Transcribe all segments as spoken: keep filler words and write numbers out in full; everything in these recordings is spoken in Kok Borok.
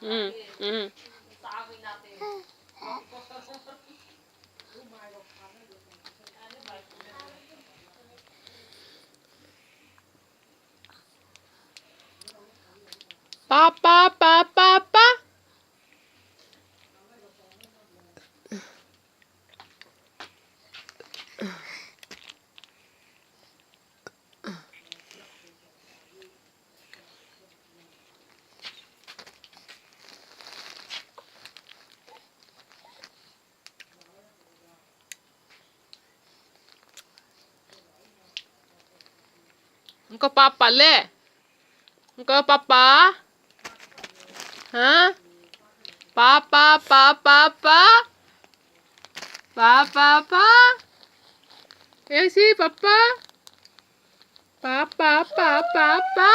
Mm, mm. Pa, pa, pa, pa, pa. Engko papa le? Engko papa? Ha? Papa, papa, pa? Papa, pa? Esi papa? Papa, papa, pa?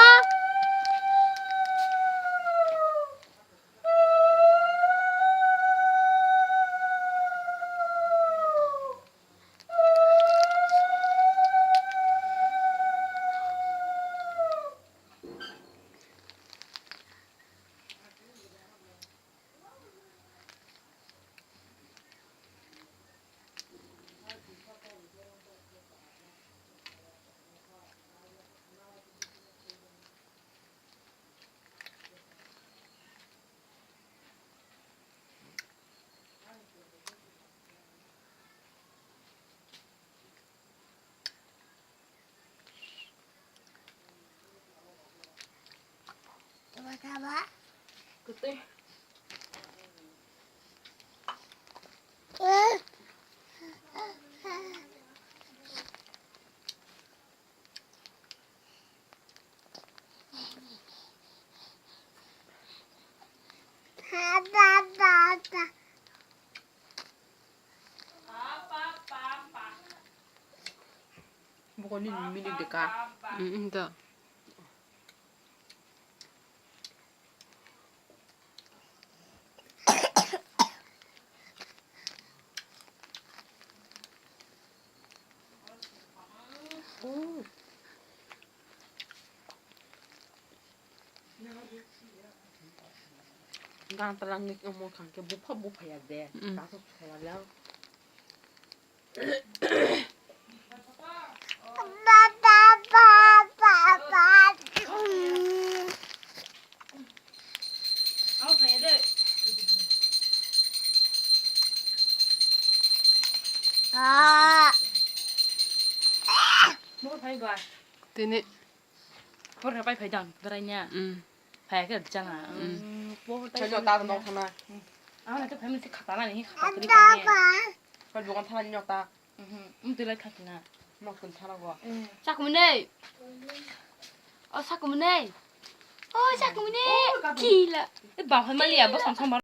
Bukan ini milik deka. Mm, mm, dah. Gantala wngwi omo kha khe bupha bupha ya de. Mm. Kaso soya le. Tini. Por khe pai phai dang, drai nya. Mm. Phai khe janga. Mm. Mm, por tai Phai no ta no thana. Mm. Ang na te phai mesti khata na ni, khata tuli phai. Phai bukan thana nyok ta. Mhm. Um, tuli khata na. Nok kun thana go. Mm. Sakumne. O sakumne. O sakumne. Kila. E ba phai mali ya, bo sam sam.